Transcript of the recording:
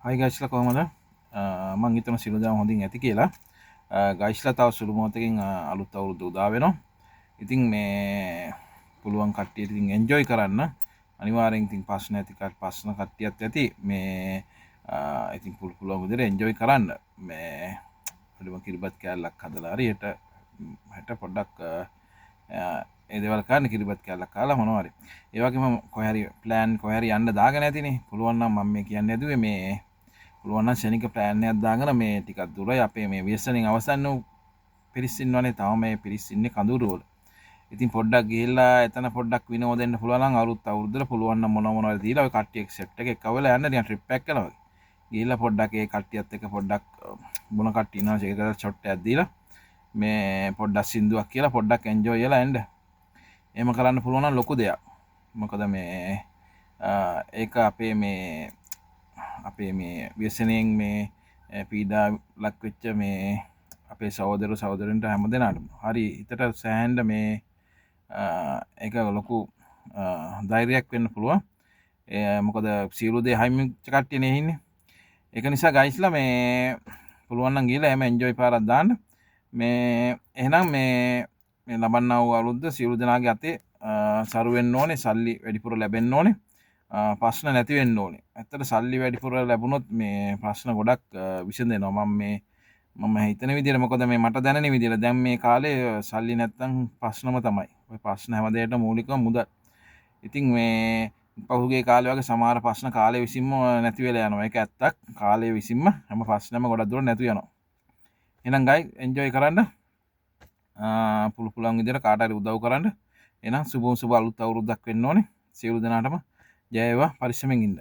හයි ගයිස්ලා, කොහමද? මං හිතන සියලු දෙනාම හොඳින් ඇති කියලා. ගයිස්ලා, තව සුළු මොහොතකින් අලුත් අවුරුද්ද උදා වෙනවා. ඉතින් මේ පුළුවන් කට්ටියට ඉතින් එන්ජොයි කරන්න. අනිවාර්යෙන් ඉතින් ප්‍රශ්න ඇති ප්‍රශ්න කට්ටියත් ඇති. මේ ඉතින් පුළුවන් විදිහට එන්ජොයි කරන්න. මේ අඩුම කිරිබත් කෑල්ලක් හදලා හරි හෙට හෙට පොඩ්ඩක් ඒ දේවල් කරන්න, කිරිබත් කෑල්ලක් කාලා මොනවා හරි. ඒ වගේම කොහේ හරි ප්ලෑන් කොහේ හරි යන්න දාගෙන ඇතිනේ. පුළුවන් නම් මම මේ කියන්න හැදුවේ, මේ පුළුවන් නම් ක්ෂණික ප්ලෑන් එකක් දාගෙන මේ ටිකක් දුරයි අපේ මේ ව්‍යසනයෙන් අවසන් වූ පිරිස් ඉන්නවනේ. තාම මේ පිරිස් ඉන්නේ කඳවුරු වල. ඉතින් පොඩ්ඩක් ගිහිල්ලා එතන පොඩ්ඩක් විනෝද වෙන්න පුළුවන් නම්, අලුත් අවුරුද්දට පුළුවන් නම් මොන මොනවා හරි දීලා ඔය කට්ටිය සෙට් එක එක්ක වෙලා යන්න, නිකන් ට්‍රිප් එකක් කළා වගේ. ගිහිල්ලා පොඩ්ඩක් ඒ කට්ටියත් එක්ක පොඩ්ඩක් බොන කට්ටිය ඉන්නවා, ඒකට ෂොට් එකක් දීලා මේ පොඩ්ඩක් සින්දුවක් කියලා පොඩ්ඩක් එන්ජොයි වෙලා එන්න. එහෙම කරන්න පුළුවන් නම් ලොකු දෙයක්. මොකද මේ ඒක අපේ මේ ව්‍යසනයෙන් මේ පීඩා ලක් වෙච්ච මේ අපේ සහෝදර සහෝදරන්ට හැම දෙනාටම හරි හිතට සෑහෙන්න මේ ඒක ලොකු ධෛර්යයක් වෙන්න පුළුවන්. මොකද සියලු දේ හයිමි වෙච්ච කට්ටියනේ ඉන්නේ. ඒක නිසා ගයිස්ලා, මේ පුළුවන් නම් ගිහලා එහෙම එන්ජොයි පාරක් දාන්න. මේ එහෙනම් මේ මේ ලබන්නා වූ අවුරුද්ද සියලු දෙනාගේ අතේ සරු වෙන්න ඕනේ, සල්ලි වැඩිපුර ලැබෙන්න ඕනේ, ප්‍රශ්න නැති වෙන්න ඕනේ. ඇත්තට සල්ලි වැඩිපුර ලැබුණොත් මේ ප්‍රශ්න ගොඩක් විසඳෙනවා. මම මේ මම හිතන විදිහට, මොකද මේ මට දැනෙන විදිහට දැන් මේ කාලේ සල්ලි නැත්තම් ප්‍රශ්නම තමයි. ඔය ප්‍රශ්න හැම දෙයකටම මූලිකම මුදල්. ඉතින් මේ පහුගිය කාලේ වගේ සමහර ප්‍රශ්න කාලය විසින්ම නැති වෙලා යනවා. ඒක ඇත්තක්. කාලය විසින්ම හැම ප්‍රශ්නම ගොඩක් දුරට නැති වෙනවා. එහෙනම් ගයිස්, එන්ජොයි කරන්න. පුළු පුළුවන් විදිහට කාට හරි උදව් කරන්න. එහෙනම් සුබම සුබ අලුත් අවුරුද්දක් වෙන්න ඕනේ. සියලු දෙනාටම ජය වේවා. පරිස්සමෙන් ඉන්න.